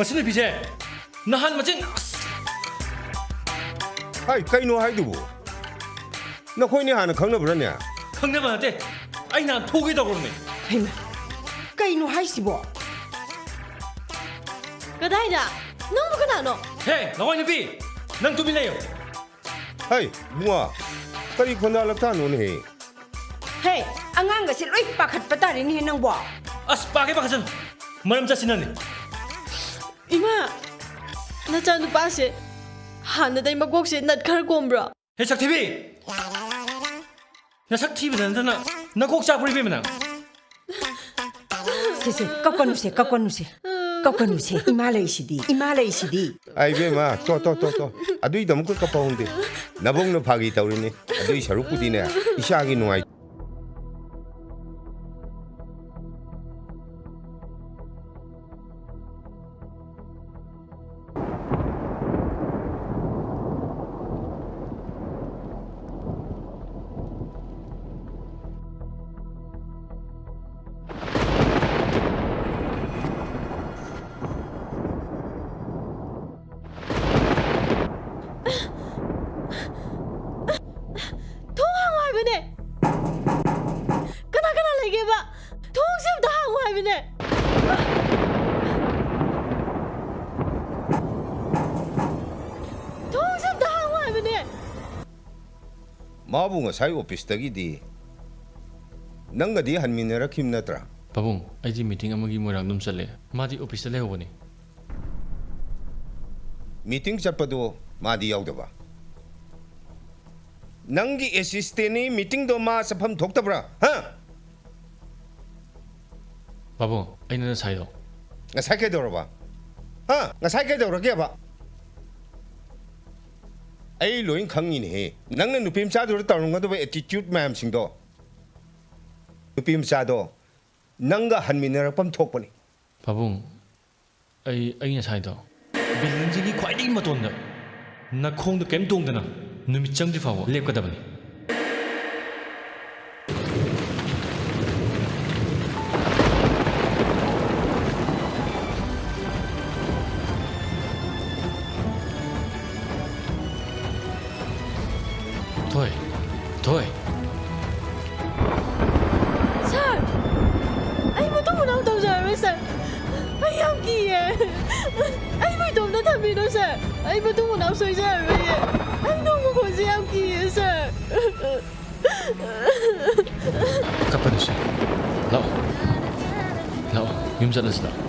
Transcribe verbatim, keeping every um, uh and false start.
ꯃꯁꯤ ꯅꯨꯄꯤꯁꯦ ꯅꯍꯥꯟ ꯃꯆꯤꯟ ꯑꯁ! ꯍꯥꯏ, ꯀꯩꯅꯣ ꯍꯥꯏꯗꯨꯕꯨ? ꯅꯈꯣꯏꯅꯤ ꯍꯥꯟꯅ ꯈꯪꯅꯕ꯭ꯔꯅꯦ? ꯈꯪꯅꯕ ꯅꯠꯇꯦ꯫ ꯑꯩ ꯅꯍꯥꯟ ꯐꯨꯒꯦ ꯇꯧꯔꯝꯅꯦ꯫ ꯍꯩꯃꯥ, ꯀꯩꯅꯣ ꯍꯥꯏꯁꯤꯕꯣ? ꯀꯗꯥꯏꯗ? ꯅꯪꯕꯨ ꯀꯅꯥꯅꯣ? ꯍꯦ, ꯂꯋꯥꯏ ꯅꯨꯄꯤ! ꯅꯪ ꯇꯨꯃꯤꯟ ꯂꯩꯌꯨ꯫ ꯍꯩ, ꯏꯕꯨꯡꯉꯣ, ꯀꯔꯤ ꯈꯣꯟꯗꯥ ꯂꯛꯇꯥꯅꯣꯅꯦꯍꯦ? ꯍꯦ, ꯑꯉꯥꯡꯒꯁꯦ ꯂꯣꯏ ꯄꯥꯈꯠꯄ ꯇꯥꯔꯦꯅꯦꯍꯦ ꯅꯪꯕꯣ꯫ ꯑꯁ, ꯄꯥꯈꯩ ꯄꯥꯈꯠꯁꯅꯨ꯫ ꯃꯔꯝ ꯆꯠꯁꯤꯅꯅꯤ꯫ ꯏꯃꯥ, ꯅꯆꯥꯅꯨꯄꯥꯁꯦ ꯍꯥꯟꯅꯗꯩ ꯃꯀꯣꯛꯁꯦ ꯅꯠ ꯈꯔ ꯀꯣꯝꯕ꯭ꯔꯣ? ꯍꯦ, ꯁꯛꯊꯤꯕꯤ! ꯅꯁꯛ ꯊꯤꯕꯗ ꯅꯠꯇꯅ ꯅꯀꯣꯛ ꯆꯥꯛꯄ꯭ꯔꯣ, ꯏꯕꯦꯝꯃ, ꯅꯪ? ꯁꯦ, ꯁꯦ, ꯀꯞꯀꯅꯨꯁꯦ, ꯀꯞꯀꯅꯨꯁꯦ꯫ ꯀꯞꯀꯅꯨꯁꯦ, ꯏꯃꯥ ꯂꯩꯁꯤꯗꯤ, ꯏꯃꯥ ꯂꯩꯁꯤꯗꯤ꯫ ꯑꯩ, ꯏꯕꯦꯝꯃ, ꯇꯣ, ꯇꯣ, ꯇꯣ, ꯇꯣ꯫ ꯑꯗꯨꯏꯗꯃꯛꯇ ꯀꯞꯄ ꯍꯧꯅꯗꯦ꯫ ꯅꯕꯨꯡꯅ ꯐꯥꯒꯤ ꯇꯧꯔꯤꯅꯤ꯫ ꯑꯗꯨꯏ ꯁꯔꯨꯛꯄꯨꯗꯤꯅꯦ, ꯏꯁꯥꯒꯤ ꯅꯨꯡꯉꯥꯏ- ꯊꯣꯡ ꯍꯥꯡꯉꯣ ꯍꯥꯏꯕꯅꯦ꯫ ꯀꯅꯥ ꯀꯅꯥ ꯂꯩꯒꯦꯕ? ꯊꯣꯡꯁꯦ ꯑꯝꯇ ꯍꯥꯡꯉꯣ ꯍꯥꯏꯕꯅꯦ꯫ ꯊꯣꯡꯁꯦ ꯑꯝꯇ ꯍꯥꯡꯉꯣ ꯍꯥꯏꯕꯅꯦ꯫ ꯃꯥꯕꯨ ꯉꯁꯥꯏ ꯑꯣꯐꯤꯁꯇꯒꯤꯗꯤ ꯅꯪꯒꯗꯤ ꯍꯟꯃꯤꯟꯅꯔꯛꯈꯤꯕ ꯅꯠꯇ꯭ꯔꯥ? ꯄꯥꯕꯨꯡ, ꯑꯩꯗꯤ ꯃꯤꯇꯤꯡ ꯑꯃꯒꯤ ꯃꯣꯏꯔꯥꯡꯗ ꯑꯗꯨꯝ ꯆꯠꯂꯦ꯫ ꯃꯥꯗꯤ ꯑꯣꯐꯤꯁꯇ ꯂꯩꯍꯧꯕꯅꯤ꯫ ꯃꯤꯇꯤꯡ ꯆꯠꯄꯗꯣ ꯃꯥꯗꯤ ꯌꯥꯎꯗꯕ? ꯅꯪꯒꯤ ꯑꯦꯁꯤꯁꯇꯦꯟꯅꯤ, ꯃꯤꯇꯤꯡꯗꯣ ꯃꯥ ꯆꯠꯐꯝ ꯊꯣꯛꯇꯕ꯭ꯔꯥ? ꯍꯥ? ꯄꯥꯕꯨꯡ, ꯑꯩꯅ ꯉꯁꯥꯏꯗꯣ꯫ ꯉꯁꯥꯏ ꯀꯩꯗꯧꯔꯕ? ꯍꯥ? ꯉꯁꯥꯏ ꯀꯩꯗꯧꯔꯒꯦꯕ? ꯑꯩ ꯂꯣꯏ ꯈꯪꯉꯤꯅꯦꯍꯦ꯫ ꯅꯪꯅ ꯅꯨꯄꯤ ꯃꯆꯥꯗꯨꯗ ꯇꯧꯔꯝꯒꯗꯕ ꯑꯦꯇꯤꯇ꯭ꯌꯨꯠ ꯃꯌꯥꯝꯁꯤꯡꯗꯣ꯫ ꯅꯨꯄꯤ ꯃꯆꯥꯗꯣ ꯅꯪꯒ ꯍꯟꯃꯤꯟꯅꯔꯛꯐꯝ ꯊꯣꯛꯄꯅꯤ꯫ ꯄꯥꯕꯨꯡ, ꯑꯩ, ꯑꯩ ꯉꯁꯥꯏꯗꯣ ꯕꯤꯜꯗꯤꯡꯁꯤꯒꯤ ꯈ꯭ꯋꯥꯏꯗꯒꯤ ꯃꯇꯣꯟꯗ ꯅꯈꯣꯡꯗ ꯀꯔꯤꯝ ꯇꯣꯡꯗꯅ ꯅꯨꯃꯤꯠ ꯆꯪꯗ꯭ꯔꯤ ꯐꯥꯎꯕ ꯂꯦꯞꯀꯗꯕꯅꯤ꯫ ꯀꯩꯅꯣ ꯁꯥꯔ, ꯑꯩ ꯃꯇꯨꯡ ꯃꯅꯥꯎ ꯁꯣꯏꯖꯔꯔꯣꯏꯌꯦ꯫ ꯑꯩ ꯅꯣꯡ ꯃꯈꯣꯟꯁꯦ ꯌꯥꯝ ꯀꯤꯌꯦ ꯁꯥꯔ꯫ ꯀꯞꯄꯅꯨꯁꯦ꯫ ꯂꯥꯛꯑꯣ꯫ ꯂꯥꯛꯑꯣ꯫ ꯌꯨꯝ ꯆꯠꯂꯁꯤ ꯂꯥꯛꯑꯣ꯫